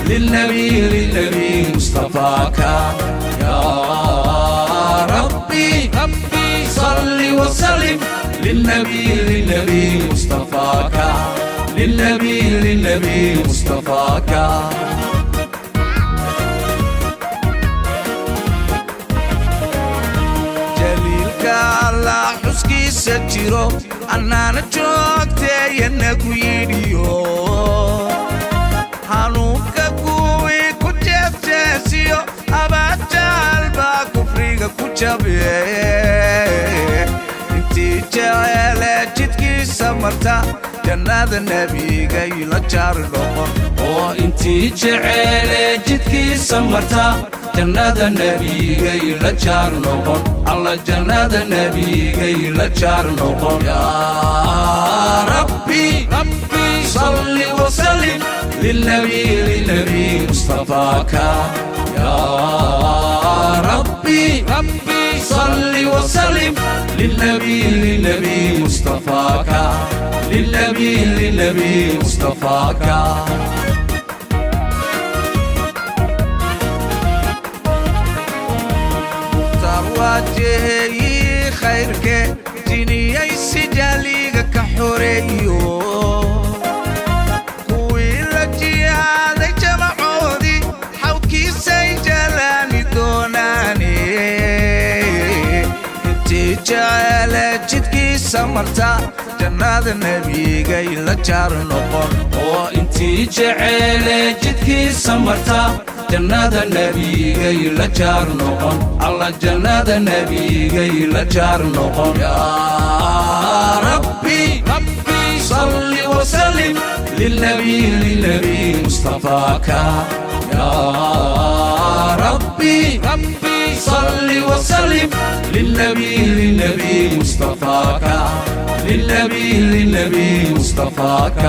للنبي للنبي مصطفاك. يا ربي ربي صل وسلم للنبي للنبي مصطفاك، للنبي للنبي مصطفاك. Jaliilka Allah xuskiisa jiro, annaana joogteeyana ku yidhiyo, hanuunka kuwii ku jeesjeesiyo, abajaal baa kufriga ku jabe. Intii jeceele jidkiisa marta, jannada nebigay la jaar noqon. Oo intii jeceele jidkiisa marta, jannada nebigay la jaar noqon. Alla, jannada nebigay la jaar noqon. Yaa Rabbi Rabbi salli wasallim lilnabi lilnabi mustafaaka. Yaa Rabbi Rabbi salli wasallim lilnabi lilnabi mustafaaka، للنبي للنبي مصطفاك. Mukhtaar waa jeheeyii khayrke, jiniyaysi jaaliga ka xoreeyo, kuwii la jihaaday jamacoodii xawdkiisay jalaani doonaane. Intii jeceele jidkiisa marta, jannada nebigay la jaar noqon. Oo intii jeceele jidkiisa marta, jannada nebigay la jaar noqon. Alla, jannada nebigay la jaar noqon. Yaa Rabbi Rabbi salli wasallim lilnabi lilnabi mustafaaka. Yaa Rabbi Rabbi salli wasallim lilnabi lilnabi mustafaaka، للنبي للنبي مصطفاك.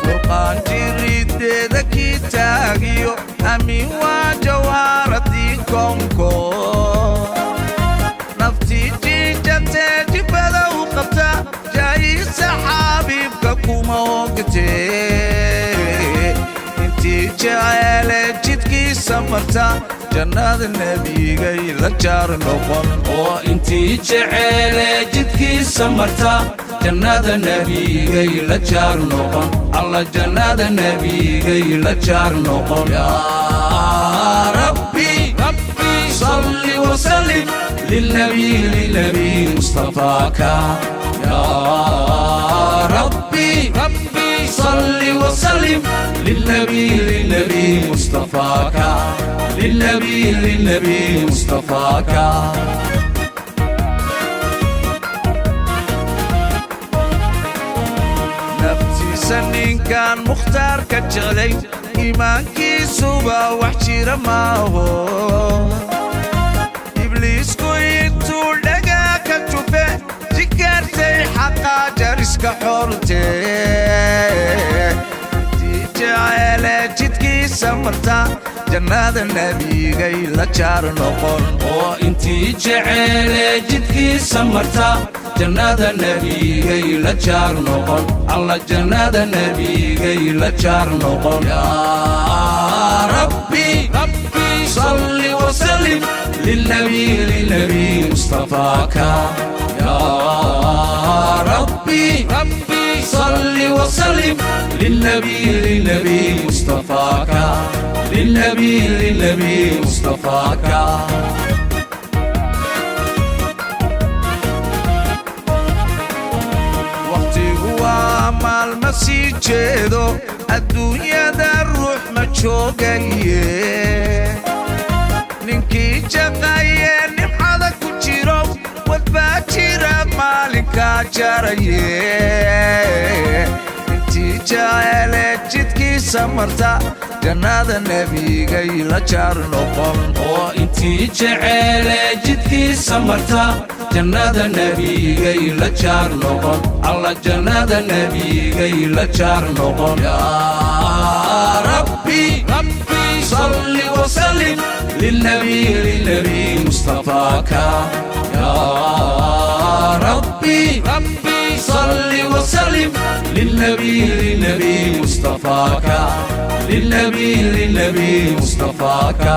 Furqaan jirideeda kii taagiyo, amiin waa jawaaradii koonko, naftii jiijatee jibada u qabta, jaayiisa xaabiibka kuma ogtee. Intii jeceele jidkiisa marta, jannada nebigay la jaar noqon. Oo intii jeceele jidkiisa marta, jannada nebigay la jaar noqon. Alla, jannada nebigay la jaar noqon. Yaa Rabbi Rabbi salli wasallim lilnabi lilnabi mustafaaka. Yaa Rabbi Rabbi salli wasallim lilnabi lilnabi mustafaaka، للنبي للنبي مصطفاك. Naftiisa ninkaan Mukhtaarka jeclay, iimaankiisuba wax jira maaho. Ibliisku intuu dhagaa ka jufe, jikaartay xaqaa jariska xorte. Intii jeceele jidkiisa marta, jannada nebigay la jaar noqon. Oo intii jeceele jidkiisa marta, jannada nebigay la jaar noqon. Alla, jannada nebigay la jaar noqon. Yaa Rabbi Rabbi salli wasallim lilnabi lilnabi mustafaaka. Yaa Rabbi Rabbi salli wasallim lilnabi lilnabi mustafaaka، للنبي للنبي مصطفاك. Wakhtigu waa maalma sii jeedo, adduunyada ruux ma joogaye. Ninkii jaqaye nimcada ku jiro. Ka jaraye intii jecele jidkiisa marta, jannada Nebigay la jaar noqon. Oo intii jecele jidkiisa marta, jannada Nebigay la jaar noqon. Alla, jannada Nebigay la jaar noqon. Yaa Rabbi, Rabbi, salli wasallim lilnabi, lilnabi Mustafaaka. Yaa Rabbi, Rabbi, salli wasallim lilnabi, lilnabi Mustafaaka, lilnabi, lilnabi Mustafaaka.